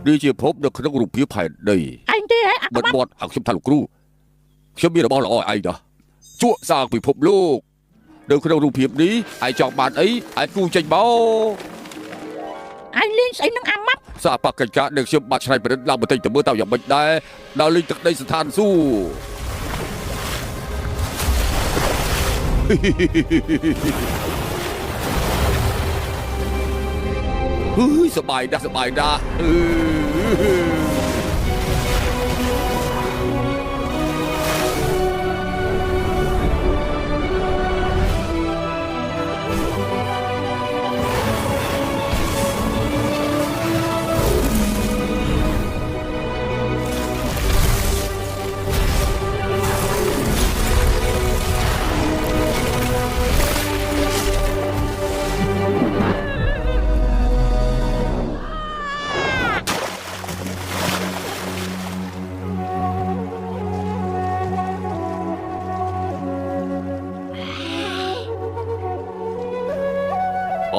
នេះជាភពនៅក្នុងរូបភាពផែនដី ឯងទេហ៎អា បិទមាត់ឲ្យខ្ញុំថាលោកគ្រូខ្ញុំមានរបស់ល្អឲ្យឯងដោះជក់សាងពិភពលោកនៅក្នុងរូបភាពនេះឯងចង់បានអីឯងគូចេញមក ឯងលេងស្អីនឹងអាម៉ាប់ សាបកិច្ចការដែលខ្ញុំបាត់ច្នៃប្រឌិតឡើងបន្តិចទៅមើលតើយ៉ាងម៉េចដែរដល់លេងទឹកដីស្ថានសួគ៌ហឺយសប្បាយណាស់សប្បាយណាស់អឺ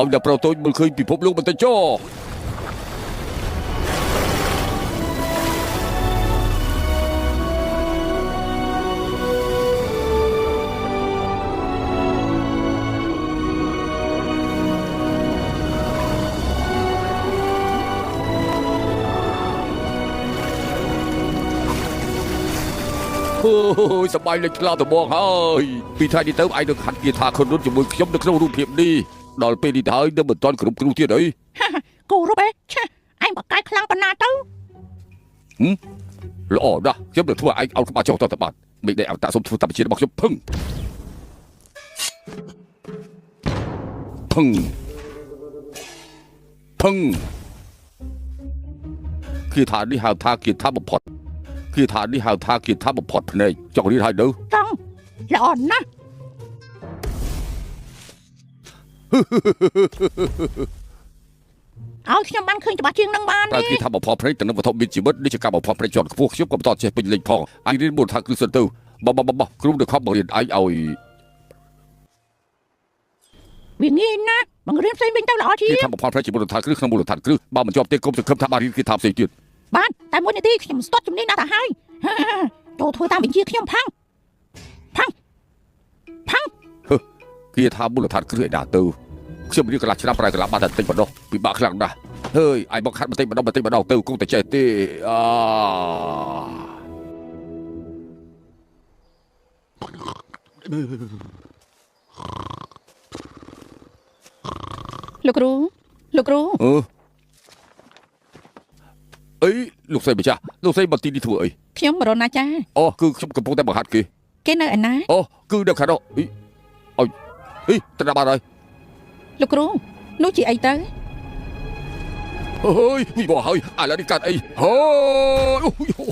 អមដល់ប្រុសតូចមើលឃើញពិភពលោកបន្តិចចោអូយសប្បាយលេចខ្លោដបងហើយពីថ្ងៃនេះទៅឯងនឹងហាត់គាថាខុនរុនជាមួយខ្ញុំនៅក្នុងរូបភាពនេះដល់ពេលនេះទៅហើយនៅមិនទាន់គ្រប់គ្រូទៀតអី គោរពឯឆេះឯងបកកាយខ្លាំងប៉ុណ្ណាទៅ ល្អណាស់ខ្ញុំនឹងធ្វើឲ្យឯងអោនក្បាលចុះតទៅបានមិនได้អតាសូមធ្វើតាមជារបស់ខ្ញុំភឹងភឹងភឹងគឺថានេះហៅថាគាថាបំផុតគឺថានេះហៅថាគាថាបំផុតភ្នែកចង់រៀនហើយនៅ ចង់ល្អណាស់ឲ្យខ្ញុំបានឃើញច្បាស់ជាងនឹងបាន តែ ទេ គេថាបំផុសភ្នែកទៅនឹងវត្ថុមានជីវិតនេះជាការបំផុសភ្នែកជាន់ខ្ពស់ខ្ញុំក៏បន្តចេះពេញលេញផងអញរៀនមូលដ្ឋានគ្រឹះសិនទៅបបបបគ្រូនៅខំបង្រៀនឯងឲ្យ វាងាយណាស់បង្រៀនផ្សេងវិញទៅល្អជា គេ ង ថាបំផុសភ្នែកជាមូលដ្ឋានគ្រឹះក្នុងមូលដ្ឋានគ្រឹះបើមិនជាប់ទេគុំសង្ឃឹមថាបានរៀនគេថាផ្សេងទៀត បានតែមួយនាទីខ្ញុំស្ទាត់ជំនាញណាស់ទៅហើយចូលធ្វើតាមបញ្ជាខ្ញុំផាំងផាំងផាំង គេថាមូលដ្ឋានគ្រឹះឯណាទៅខ្ញុំរៀនកន្លះឆ្នាំប្រែកន្លះបានតែតិចប៉ុណ្ណោះពិបាកខ្លាំងណាស់ហើយឯងមកខាត់បន្តិចម្ដងបន្តិចម្ដងទៅគង់តែចេះទេអា លោកគ្រូលោកគ្រូ អឺអីលោកស្រីម្ចាស់លោកស្រីមកទីនេះធ្វើអី ខ្ញុំមករណាចា អូគឺខ្ញុំកំពុងតែបង្ហាត់គេ គេនៅឯណា អូគឺនៅខាងនោះអីអុយអីទៅដល់បានហើយ លោកគ្រូនោះជាអីទៅ អើយវិបហើយឥឡូវនេះកាត់អីហើយ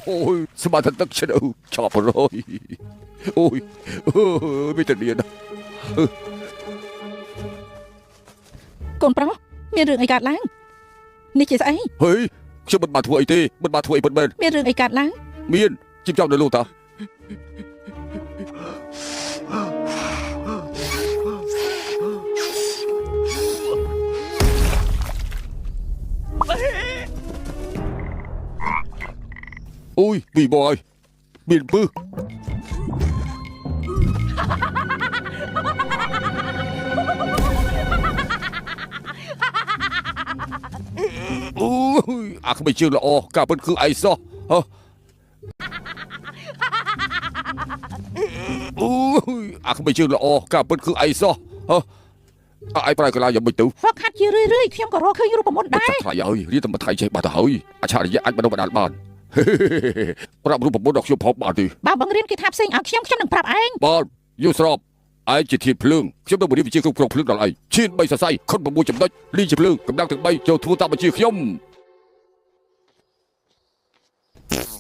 អូយស្មានទឹកឆ្នៅឆប់រយអូយអើយមានតែនេះណា កូនប្រុសមានរឿងអីកើតឡើងនេះជាស្អី ហេខ្ញុំមិនបានធ្វើអីទេមិនបានធ្វើអីពិតមែន មានរឿងអីកើតឡើង មានជីបចោលនៅលោកតាអូយវិបហើយមានពឹសអូយអាក្មេងជើងល្អការពិតគឺឯងសោះហ៎អូយអាក្មេងជើងល្អការពិតគឺឯងសោះហ៎អឯងប្រែកន្លងយ៉ាងម៉េចទៅ ហ្វឹកហាត់ជារឿយរឿយខ្ញុំក៏រកឃើញរូបមន្តដែរ ចាក់ថ្លៃហើយរៀនតែមួយថ្ងៃចេះបាត់ទៅហើយអច្ឆរិយៈអាចបណ្ដុះបណ្ដាលបាន ប្រាប់រូបមន្តដល់ខ្ញុំផងបានទេ បើបង្រៀនគេថាផ្សេងឲ្យខ្ញុំខ្ញុំនឹងប្រាប់ឯង បាទយល់ស្របឯងជាធាតុភ្លើងខ្ញុំនឹងបង្រៀនវិជ្ជាគ្រប់គ្រងភ្លើងដល់ឯងឈាន3សរសៃខុន6ចំណុចលីជាភ្លើងកម្លាំងទាំង3ចូលធ្វើតាមបញ្ជាខ្ញុំ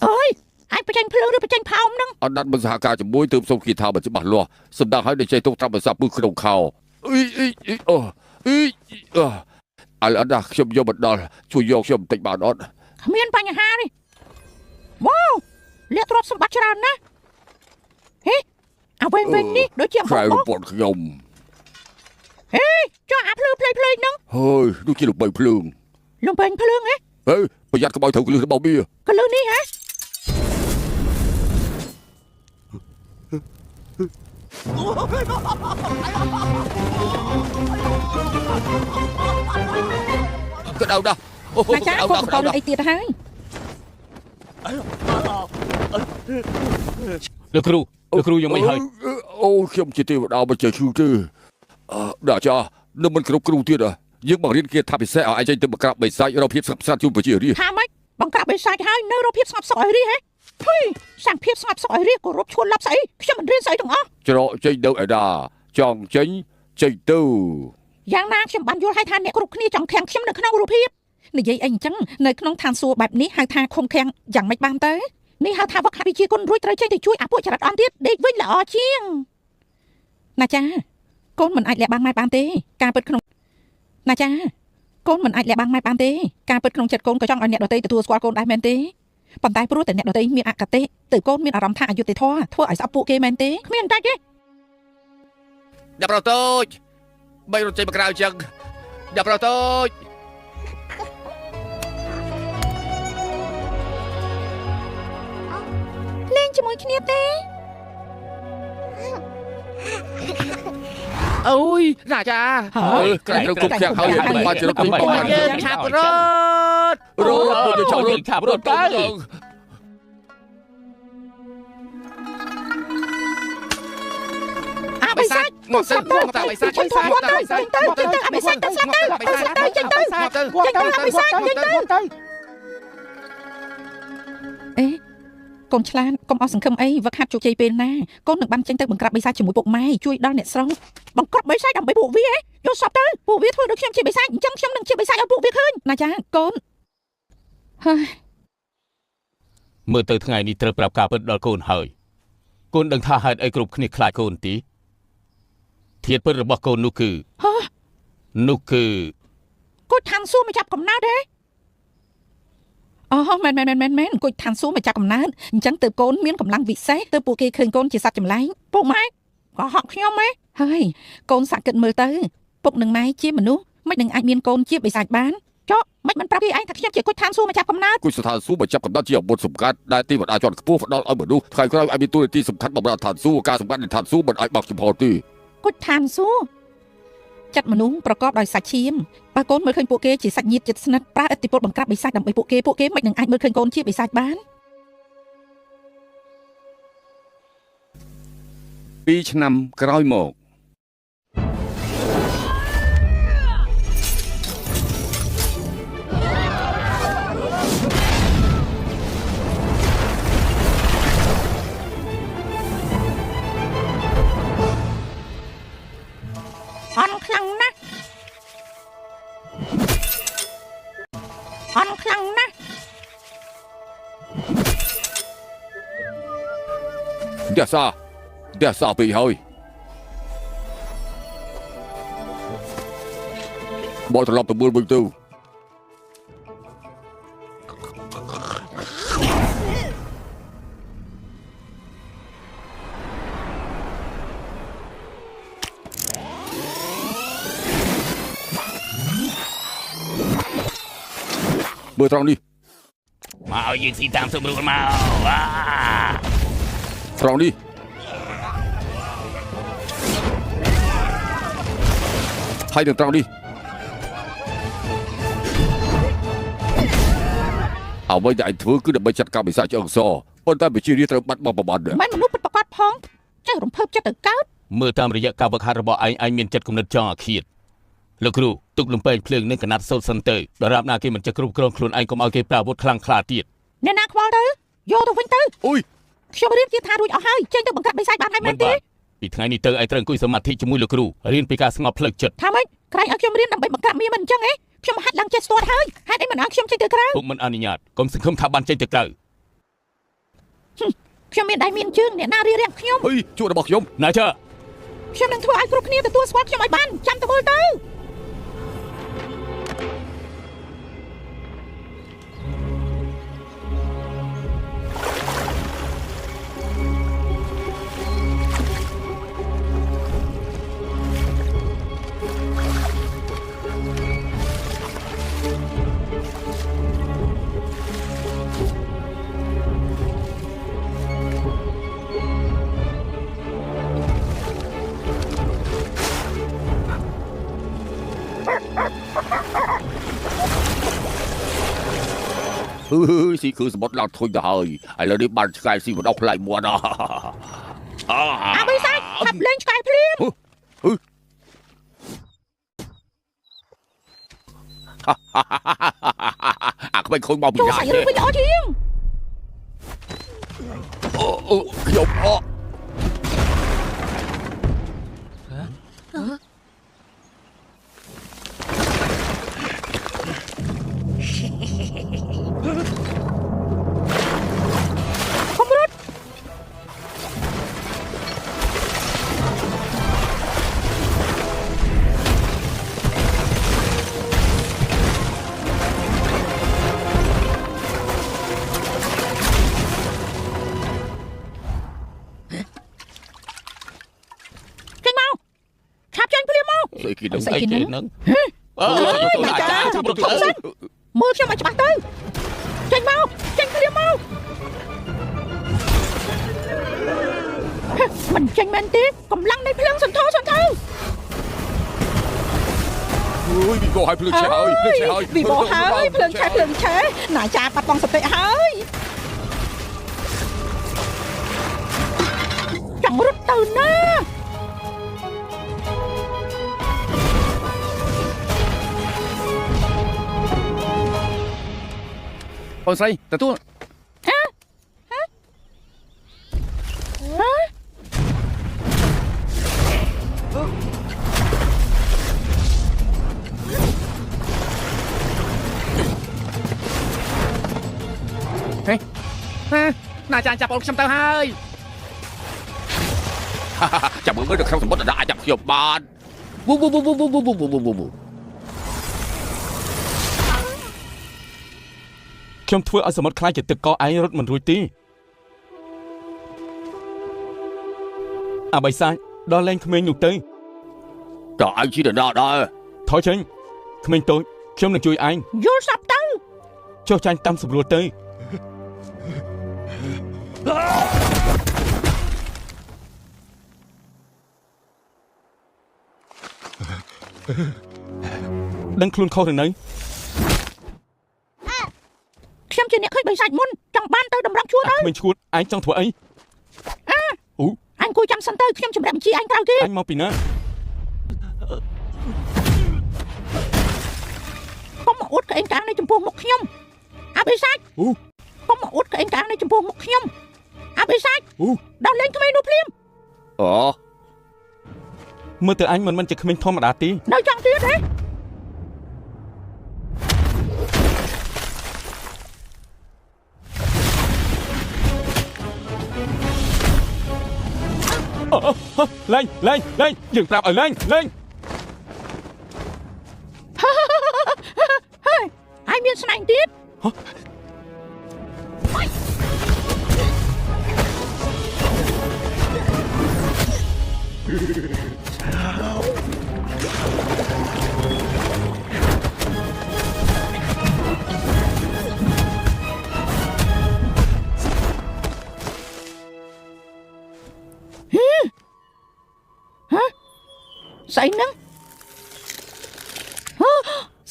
អើយឯងបញ្ចេញភ្លើងឬបញ្ចេញផោមហ្នឹង អត់ដាត់មិនសហការជាមួយទើបសូមគេថាមិនច្បាស់លាស់សម្ដៅឲ្យដែលចេះទុកត្រាប់ប្រសាពឹសក្នុងខោអីអីអីអូអីអអើអត់ដាខ្ញុំយកមកដល់ជួយយកខ្ញុំបន្តិចបានអត់ គ្មានបញ្ហាទេវ៉ាវលាក់ទ្រព្យសម្បត្តិច្រើនណាស់ហេអាវែងវែងនេះដូចជាអំ ក្រៅ ពក ប្រពន្ធខ្ញុំ ចុះអាភ្លើងភ្លេងភ្លេងហ្នឹង ហើយដូចជាលំបីភ្លើង លំពេងភ្លើងហ៎ ហេប្រយ័ត្នកុំឲ្យត្រូវកលឹះរបស់វា កលឹះនេះហ៎ ក្តៅណាស់អូ ណាចាកូនបន្តរឿងអីទៀតហើយ លោកគ្រូលោកគ្រូยังមិនហើយ អូខ្ញុំជាទេវតាមិនចេះឈឺទេដល់ចានៅមិនគ្រប់គ្រូទៀតយើងបង្រៀនគេថាពិសេសឲ្យឯងចេញទៅបង្ក្រាបបិសាចរកភាពស្ងប់ស្ងាត់ជូនប្រជារាស្ត្រ ថាម៉េចបង្ក្រាបបិសាចហើយនៅរកភាពស្ងប់សុខឲ្យរាហ៎ភីសាំងភាពស្ងប់សុខឲ្យរាគោរពឈួនឡប់ស្អីខ្ញុំមិនរៀនស្អីទាំងអស់ ច្រកចេញទៅឯដាចង់ចេញចេញទៅ យ៉ាងណាខ្ញុំបានយល់ហើយថាអ្នកគ្រប់គ្នាចង់ខាំងខ្ញុំនៅក្នុងរូបភាព និយាយអីអញ្ចឹងនៅក្នុងឋានសួគ៌បែបនេះហៅថាឃុំឃាំងយ៉ាងម៉េចបានទៅ នេះហៅថាវឹកហាត់វិជាគុណរួចត្រូវចេញទៅជួយអាពួកចរិតអន់ទៀតដេកវិញល្អជាង ណាចាកូនមិនអាចលាក់បាំងម៉ែបានទេការពិតក្នុងណាចាកូនមិនអាចលាក់បាំងម៉ែបានទេការពិតក្នុងចិត្តកូនក៏ចង់ឲ្យអ្នកដទៃទទួលស្គាល់កូនដែរមែនទេប៉ុន្តែព្រោះតែអ្នកដទៃមានអគតិទៅកូនមានអារម្មណ៍ថាអយុត្តិធម៌ធ្វើឲ្យស្អប់ពួកគេមែនទេ គ្មានតែទេ អ្នកប្រុសតូចបីរត់ចេញមកក្រៅចឹងអ្នកប្រុសតូច លេងជាមួយគ្នាទេ អូយណាចា ក្រែងត្រូវគប់ខាំងហើយបានជារត់ទៅ ពួកយើងឆាប់រត់ រត់ពួកយើងឆាប់រត់ ឆាប់រត់ទៅ អាបិសាច មកសិនមកទៅបិសាច ចេញទៅចេញទៅចេញទៅអាបិសាចទៅស្លាប់ទៅស្លាប់ទៅចេញទៅចេញទៅអាបិសាចចេញទៅ អេកូនឆ្លាតកុំអស់សង្ឃឹមអីវឹកហាត់ជោគជ័យពេលណាកូននឹងបានចេញទៅបង្ក្រាបបិសាចជាមួយពុកម៉ែជួយដល់អ្នកស្រុក បង្ក្រាបបិសាចដើម្បីពួកវាយកសពទៅពួកវាធ្វើដូចខ្ញុំជាបិសាចអញ្ចឹងខ្ញុំនឹងជាបិសាចឲ្យពួកវាឃើញ ណាចាកូនហើយ មើលទៅថ្ងៃនេះត្រូវប្រាប់ការពិតដល់កូនហើយកូនដឹងថាហេតុអីគ្រប់គ្នាខ្លាចកូនទីធាតុពិតរបស់កូននោះគឺនោះគឺ គូឋានសួគ៌មកចាប់កំណើតទេ អូមែនមែនមែនមែនមែនគូឋានសួគ៌មកចាប់កំណើតអញ្ចឹងទៅកូនមានកម្លាំងវិសេសទៅពួកគេឃើញកូនជាសត្វចម្លែក ពុកម៉ែក៏ហក់ខ្ញុំហ៎ ហើយកូនសាក់គិតមើលទៅពុកនិងម៉ែជាមនុស្សមិននឹងអាចមានកូនជាបិសាចបាន ចុះមិនមិនប្រាប់គេឯងថាខ្ញុំជាគុជឋានសួគ៌មកចាប់កំណើត គុជស្ថានសួគ៌មកចាប់កំណើតជាអាវុធសំខាន់ដែលទេវតាជាន់ខ្ពស់ផ្ដល់ឲ្យមនុស្សថ្ងៃក្រោយឲ្យមានតួនាទីសំខាន់បម្រើឋានសួគ៌ការសម្ងាត់នៃឋានសួគ៌មិនអាចបើកចំហទេ គុជឋានសួគ៌ ចិត្តមនុស្សប្រកបដោយសាច់ឈាមបើកូនមើលឃើញពួកគេជាសាច់ញាតិជិតស្និទ្ធប្រើឥទ្ធិពលបង្ក្រាបបិសាចដើម្បីពួកគេពួកគេមិននឹងអាចមើលឃើញកូនជាបិសាចបាន 2ឆ្នាំក្រោយមក អន់ខ្លាំងណាស់អន់ខ្លាំងណាស់ ដេសាដេសាពីហើយបោះត្រឡប់ទៅមើលវិញទៅមើលត្រង់នេះ មកឲ្យយើងស៊ីតាមសម្រួលមកអា ត្រង់នេះហើយនឹងត្រង់នេះអ្វីដែលឯងធ្វើគឺដើម្បីចាត់ការបិសាចឆ្អឹងសប៉ុន្តែវិជានេះត្រូវបាត់បង់ប្រមាណ មិនមនុស្សពិតប្រាកដផងចេះរំភើបចិត្តទៅកើត មើលតាមរយៈការវឹកហាត់របស់ឯងឯងមានចិត្តគំនិតចង់អាឃាតលោកគ្រូទុកលំពេងភ្លើងនឹងកណាត់សូត្រសិនទៅដរាបណាគេមិនចេះគ្រប់គ្រងខ្លួនឯងកុំឲ្យគេប្រើអាវុធខ្លាំងក្លាទៀត អ្នកណាខ្វល់ទៅយកទៅវិញទៅ អូយ ខ្ញុំរៀនជាថារួចអស់ហើយចេញទៅបង្ក្រាបបិសាចបានហើយមែនទេ ពីថ្ងៃនេះទៅឯងត្រូវអង្គុយសមាធិជាមួយលោកគ្រូរៀនពីការស្ងប់ផ្លូវចិត្ត ថាម៉េចក្រែងឲ្យខ្ញុំរៀនដើម្បីបង្ក្រាបមាមិនអញ្ចឹងហ៎ខ្ញុំហាត់ឡើងចេះស្ទាត់ហើយហេតុអីមិនឲ្យខ្ញុំចេញទៅក្រៅ ពុកមិនអនុញ្ញាតកុំសង្ឃឹមថាបានចេញទៅក្រៅ ខ្ញុំមានដៃមានជើងអ្នកណារៀបរៀងខ្ញុំ ហេជួរបស់ខ្ញុំ ណាចា ខ្ញុំនឹងធ្វើឲ្យគ្រប់គ្នាទទួលស្គាល់ខ្ញុំឲ្យបានចាំទៅមើលទៅ អើយស៊ីគឺសមុទ្រឡើងធុញទៅហើយឥឡូវនេះបានឆ្កែស៊ីម្ដងផ្លែមាត់អាបិសាចឆាប់លេងឆ្កែភ្លាមអាក្មេងខូចមកពីណាចូលសាច់រឿងវិញល្អជាងអូខ្ញុំអកុំរត់ចេញមកឆាប់ចេញភ្លាមមក ស្អីគេនឹង ស្អីគេនឹងអើចាចាប់រត់ទៅ មើលខ្ញុំឲ្យច្បាស់ទៅចេញមកចេញភ្លាមមកមិនចេញមែនទេកម្លាំងនៃភ្លើងសន្ធោសន្ធៅ អើយវីបោហើយភ្លើងឆេះហើយភ្លើងឆេះហើយ វីបោហើយភ្លើងឆេះភ្លើងឆេះណាចាបាត់បង់សតិហើយចង់រត់ទៅណា អូនស្រីទទួល ហ៎ហ៎ ហេណាចាចាប់អូនខ្ញុំទៅហើយ ចាំមើលនៅក្នុងសមុទ្រអាចចាប់ខ្ញុំបានវូវូវូវូវូវូវូវូ ខ្ញុំធ្វើឲ្យសមុទ្រខ្លាចជាទឹកកកឯងរត់មិនរួចទេអាបិសាចដល់លែងក្មេងនោះទៅ តើឯងជានរណាដែរ ថយចេញក្មេងតូចខ្ញុំនឹងជួយឯង យល់សប្ទៅ ចុះចាញ់តាមសម្រួលទៅដឹងខ្លួនខុសឬនៅ ខ្ញុំជាអ្នកឃើញបិសាចមុនចង់បានទៅតម្រង់ជួរទៅ ក្មេងឈួតឯងចង់ធ្វើអីអូ អញគួយចាំសិនទៅខ្ញុំជម្រាបបញ្ជីឯងក្រោយគេ អញមកពីណា កុំមកអួតក្អេងក្អាងនៅចំពោះមុខខ្ញុំអាបិសាច អូ កុំមកអួតក្អេងក្អាងនៅចំពោះមុខខ្ញុំអាបិសាច អូ ដល់លេងក្មេងនោះភ្លាម អូ មើលទៅអញមិនជាក្មេងធម្មតាទេ នៅចង់ទៀតហ៎ លែងលែងលែងយើងប្រាប់ឲ្យលែងលែង ហើយឯងមានស្នែងទៀតស្អីហ្នឹង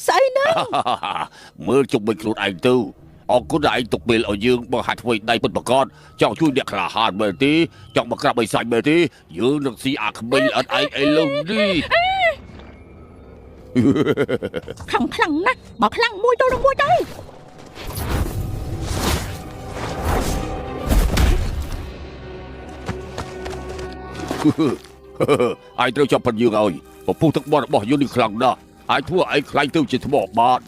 ស្អីហ្នឹង មើលជុំវិញខ្លួនឯងទៅអរគុណដែលឯងទុកពេលឲ្យយើងបង្ហាត់ធ្វើដៃពិតប្រាកដចង់ជួយអ្នកក្លាហានមែនទេចង់មកក្រាបបិសាចមែនទេយើងនឹងស៊ីអាក្មេងល្អិតឯងឥឡូវនេះ ខំខ្លាំងណាស់បើខ្លាំងមួយទៅនឹងមួយទៅ ឯងត្រូវចាប់ផិតយើងហើយពពុះទឹកមាត់របស់យើងនេះខ្លាំងណាស់អាចធ្វើឯងខ្លាញ់ទៅជាថ្មបាទ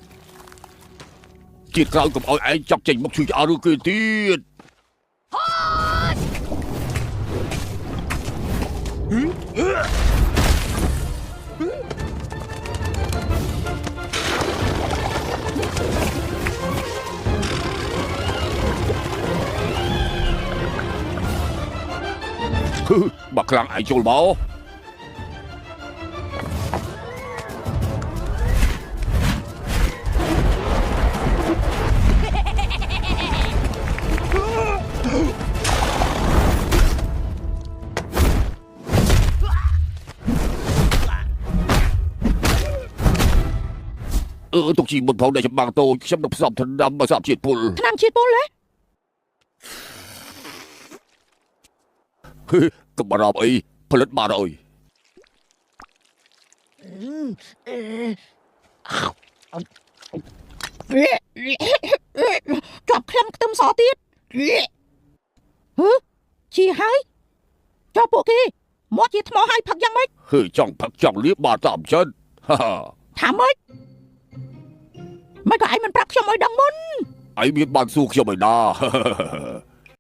ជាតិក្រោយកុំឲ្យឯងចောက်ចេញមកជួយឆ្អើរគេទៀត បើខ្លាំងឯងចូលមកអើ ទុកជីមុនផងដែលច្បាំងតូចខ្ញុំនឹងផ្សំថ្នាំមកសាបជាតិពុល ថ្នាំជាតិពុលហ៎ កុំបារម្ភអីផលិតបានអើយ ជាប់ក្លិនខ្ទឹមសទៀតហឺជាហើយចុះពួកគេមាត់ជាថ្មហើយផឹកយ៉ាងម៉េច ហឺចង់ផឹកចង់លាបបានតាមចិត្តហាហា ថាម៉េចមិនក៏ឯងមិនប្រាប់ខ្ញុំឲ្យដឹងមុន ឯងមានបានសួរខ្ញុំឯណា